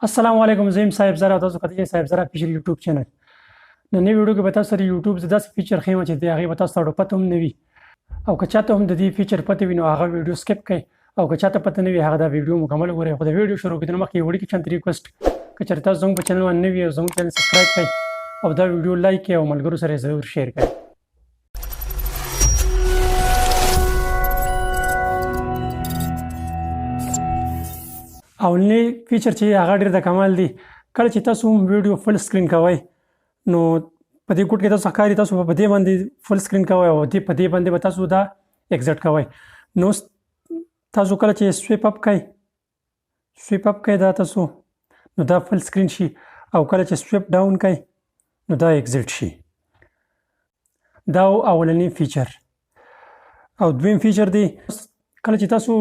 السلام علیکم، زه یم صاحب زره او تاسو کتلی صاحب زره افیشل یوټیوب چینل. نو نوې ویډیو کې به تاسو سره یوټیوب زه داسې فیچر ښیم چې د هغې به تاسو ته پته هم نه وي، او که چاته هم د دې فیچر پته وي نو هغه ویډیو سکیپ کړئ، او که چاته پته نه وي هغه دا ویډیو مکمل وګورئ. خو د ویډیو شروع کېدو مخکې یو وړوکی چانت ریکوست، که چېرې تاسو زموږ په چینل باندې نوي او زموږ چینل سبسکرایب کړئ او دا ویډیو لایک کړئ او ملګرو سره یې ضرور شیر کړئ. اولنی فیچر چې هغه ډېر د کمال دی، کله چې تاسو هم ویډیو فل سکرین کوئ نو په دې ګوټ کې تاسو ښکاري، تاسو په دې باندې فل سکرین کوئ او دې په دې باندې به تاسو دا اگزیټ کوئ. نو تاسو کله چې سویپ اپ کوئ، سویپ اپ کوئ دا تاسو، نو دا فل سکرین شي، او کله چې سویپ ډاون کوئ نو دا اگزیټ شي. دا اولنی فیچر. او دویم فیچر دی، کله چې تاسو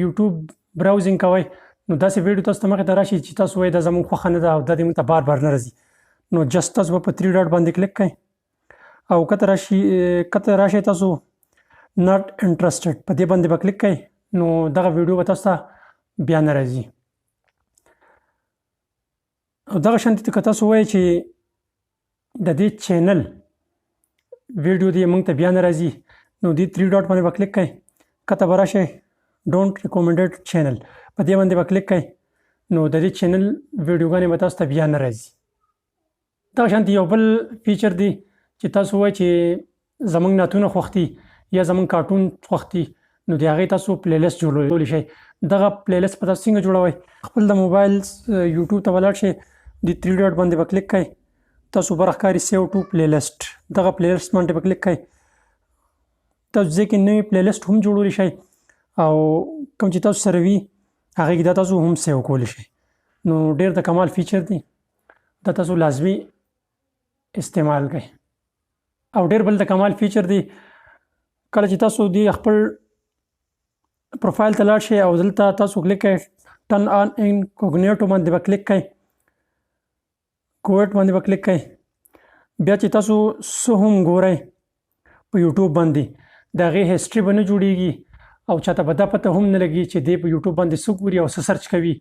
یوټیوب براوزینګ کوئ نو داسې ویډیو تاسو ته مخې ته راشي چې تاسو وایئ دا زموږ خوښه نه ده او دا دې موږ ته بار بار نه راځي، نو جست تاسو به په 3 ډاټ باندې کلیک کړئ او کته راشي تاسو ناټ انټرسټډ په دې باندې به کلیک کړئ، نو دغه ویډیو به تاسو ته بیا نه راځي. او دغه شان که تاسو وایئ چې د دې چینل ویډیو دې موږ ته بیا نه راځي، نو دې 3 ډاټ باندې به کلیک کړئ، کته به راشي ډونټ ریکومنډډ چینل، په دې باندې به کلیک کړئ، نو د دې چینل ویډیوګانې به تاسو ته بیا نه راځي. دغه شان یو بل فیچر دی چې تاسو وایئ چې زموږ نعتونه خوښ دي یا زموږ کارټون خوښ دي، نو د هغې تاسو پلی لیست جوړولی شئ. دغه پلی لیست به تاسو څنګه جوړوئ؟ خپل د موبایل یوټیوب ته ولاړ شئ، د 3 ډاټ باندې به کلیک کړئ، تاسو بره ښکاري سیو ټو پلی لیست، دغه پلی لیست باندې به کلیک کړئ. تاسو ځای کې نوی پلی لیست هم جوړولی شئ او کوم چې تاسو سره وي هغې کې دا تاسو هم سیو کولی شئ. نو ډېر د کمال فیچر دی، دا تاسو لازمي استعمال کړئ. او ډېر بل د کمال فیچر دی، کله چې تاسو دې خپل پروفایل ته لاړ شئ او دلته تاسو کلیک کړئ ټرن آن انکوګنیټو باندې به کلیک کړئ، کویټ باندې به کلیک کړئ، بیا چې تاسو څه هم ګورئ په یوټیوب باندې د هغې هسټري به نه جوړیږي او چاته به دا پته هم نه لګي چې دی په یوټیوب باندې څه ګوري او څه سرچ کوي،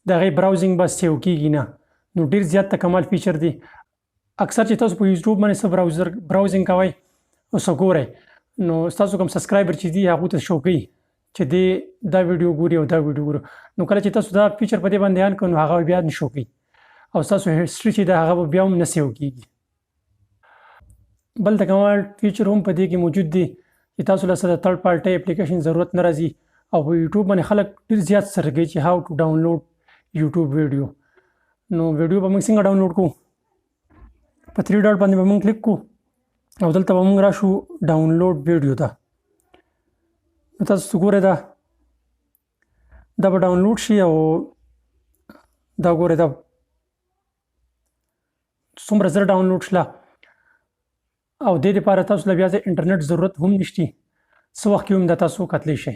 د هغې براوزینګ به سیو کیږي نه. نو ډېر زیات د کمال فیچر دی. اکثر چې تاسو په یوټیوب باندې څه براوزینګ کوئ او څه ګورئ، نو ستاسو کوم سبسکرایبر چې دي هغو ته شو کوي چې دی دا ویډیو ګوري او دا ویډیو ګوري. نو کله چې تاسو دا فیچر په دې باندې آن کړئ نو هغه بیا نه شو کوي او ستاسو هسټري چې ده هغه به بیا هم نه سیو کیږي. بل د کمال فیچر هم په دې کې موجود دی چې تاسو له څه د تھرډ پارټي اپلیکیشن ضرورت نه راځي. او په یوټیوب باندې خلک ډېر زیات سره کوي چې هاو ټو ډاونلوډ یوټیوب ویډیو. نو ویډیو به موږ څنګه ډاونلوډ کړو؟ په 3 ډاټ باندې به موږ کلیک کړو او دلته به موږ راشو ډاونلوډ ویډیو ته. نو تاسو ګورئ دا به ډاونلوډ شي او دا ګورئ دا څومره زر ډاونلوډ شله. او دې دپاره تاسو له بیا ځای انټرنیټ ضرورت هم نشتی، څه وخت کې هم دا تاسو کتلی شئ.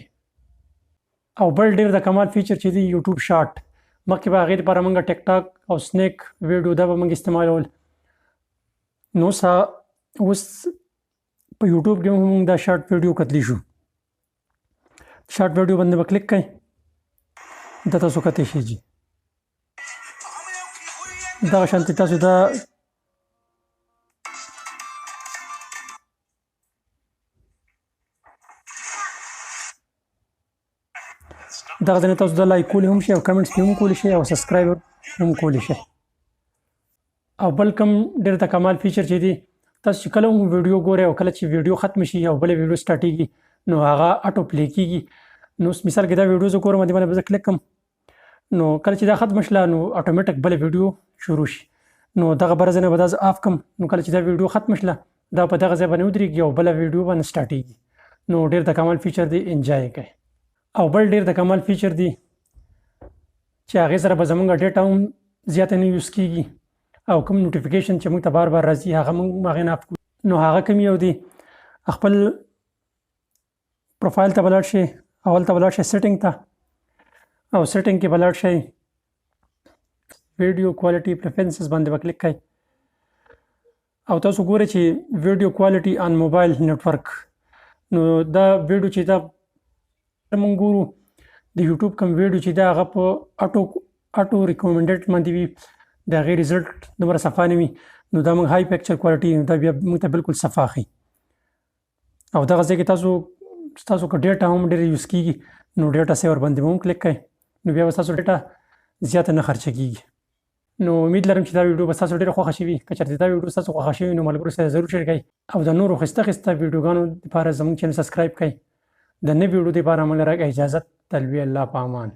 او بل ډېر د کمال فیچر چې دی یوټیوب شارټ، مخکې به هغې دپاره موږ ټیک ټاک او سنیک ویډیو دا به موږ استعمالول، نو اوس په یوټیوب کې هم موږ دا شارټ ویډیو کتلی شو. شارټ ویډیو باندې به کلیک کړئ، دا تاسو کتلی شئ جی. دغه شانتې تاسو دا دغه ځای نه تاسو دا لایک کولی هم شئ او کمنټس پرې هم کولی شئ او سبسکرایب هم کولی شئ. او بل کوم ډېر د کمال فیچر چې دی، تاسو چې کله هم ویډیو ګورئ او کله چې ویډیو ختم شي او بله ویډیو سټارټېږي نو هغه اټو پلی کېږي. نو اوس مثال کې دا ویډیو زه ګورم، دې باندې به زه کلیک کړم، نو کله چې دا ختم شله نو اټومیټک بله ویډیو شروع شي. نو دغه بره ځای نه به دا زه آف کړم، نو کله چې دا ویډیو ختم شله دا په دغه ځای باندې ودرېږي او بله ویډیو باندې سټارټېږي. نو ډېر د کمال فیچر دی، انجوای یې کړئ. او بل ډېر د کمال فیچر دی چې هغې سره به زموږ ډیټا هم زیاته نه یوز کېږي او کوم نوټیفیکیشن چې موږ ته بار بار راځي هغه موږ هغې نه اف کړو. نو هغه کوم یو دی، خپل پروفایل ته به لاړ شئ، اول ته به لاړ شئ سیټینګ ته، او سیټینګ کې به لاړ شئ ویډیو کوالټي پریفرنسز باندې به کلیک کړئ او تاسو ګورئ چې ویډیو کوالټي آن موبایل نتورک. نو دا ویډیو چې دا موږ ګورو د یوټیوب کوم ویډیو چې دا هغه په اټو اټو ریکومنډډ باندې وي، د هغې ریزلټ دومره صفا نه وي. نو دا موږ های پکچر کوالټي، نو دا بیا موږ ته بالکل صفا ښي. او دغه ځای کې تاسو که ډیټا هم ډېر یوز کیږي، نو ډیټا سیور باندې هم کلیک کړئ، نو بیا به ستاسو ډیټا زیاته نه خرچه کیږي. نو امید لرم چې دا ویډیو به تاسو ډیره خوښه شي. که چېرته دا ویډیو تاسو خوښه شوي، نو ملګرو سره ضرور شیر کړئ او د نورو ښایسته ښایسته ویډیوګانو لپاره زموږ چینل سبسکرایب کړئ. د نوي ویډیو لپاره موږ لره اجازت، تلوي الله په امان.